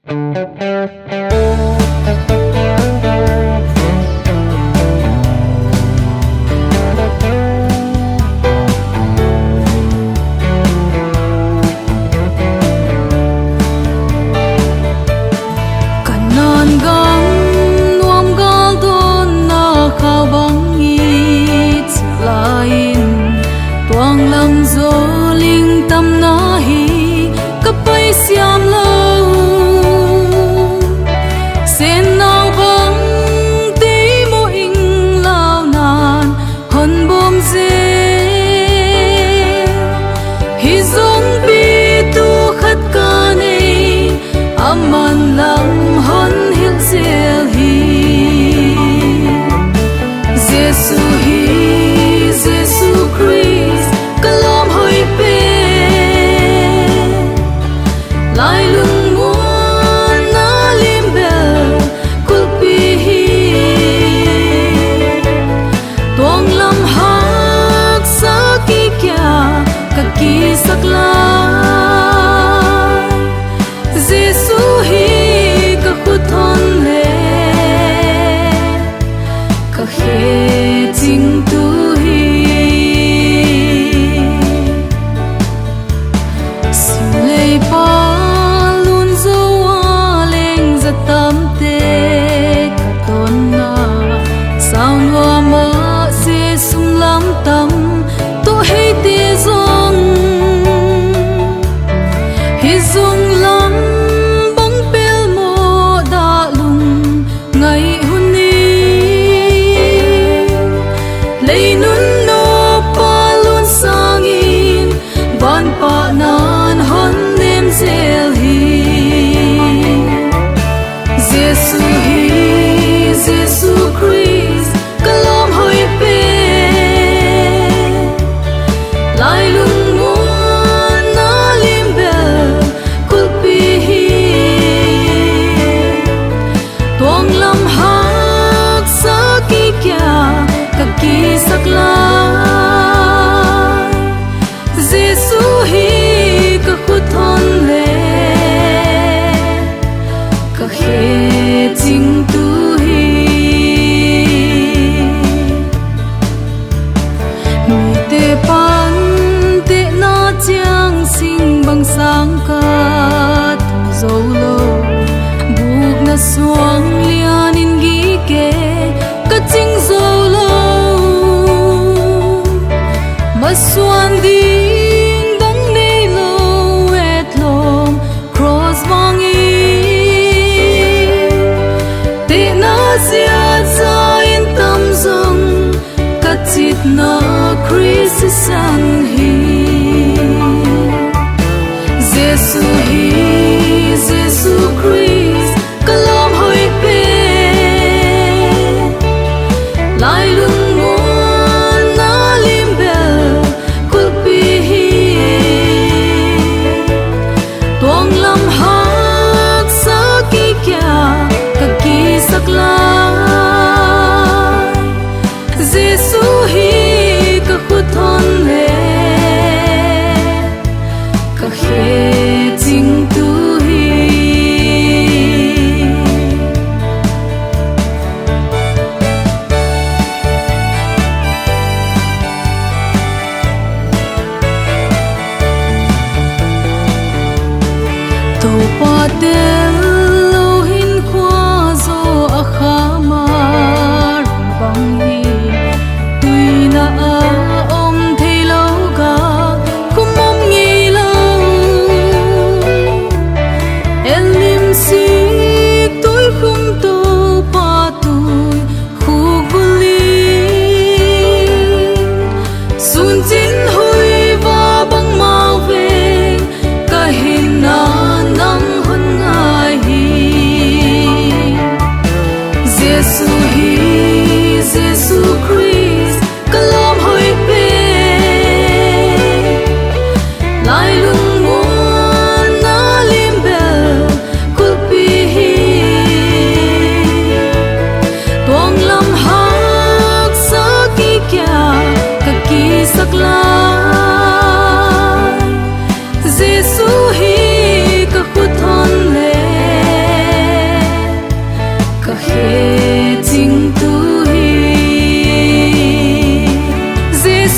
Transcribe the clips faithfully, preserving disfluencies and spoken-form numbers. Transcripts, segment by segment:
Kanan gam nuam gal dawnna khau bang i chih lai in, tuang lam zaw ling tamna hi ka pai siam lou. Sen nau bang tei mo ing lau nan hon bawm zel. Hi zong pi tu khat ka nei, aman lam hon hilh zel hi. Jesu hi, Jesu Khrist ka lawm hoih pen. Lailung muanna lim bel kulhpi hi. Tuang lam haksa kia ka kisak lai. Jesu hi ka khut hon leh ka khe chingtu hi. Sinlei pal lun zou a leng za tamte ka tonna. Sau nuam a se sum lam tam toh heite zong. Hi zong lam bang pel mo dah lung ngai hun in.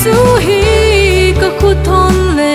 Tu hi ka khut hon le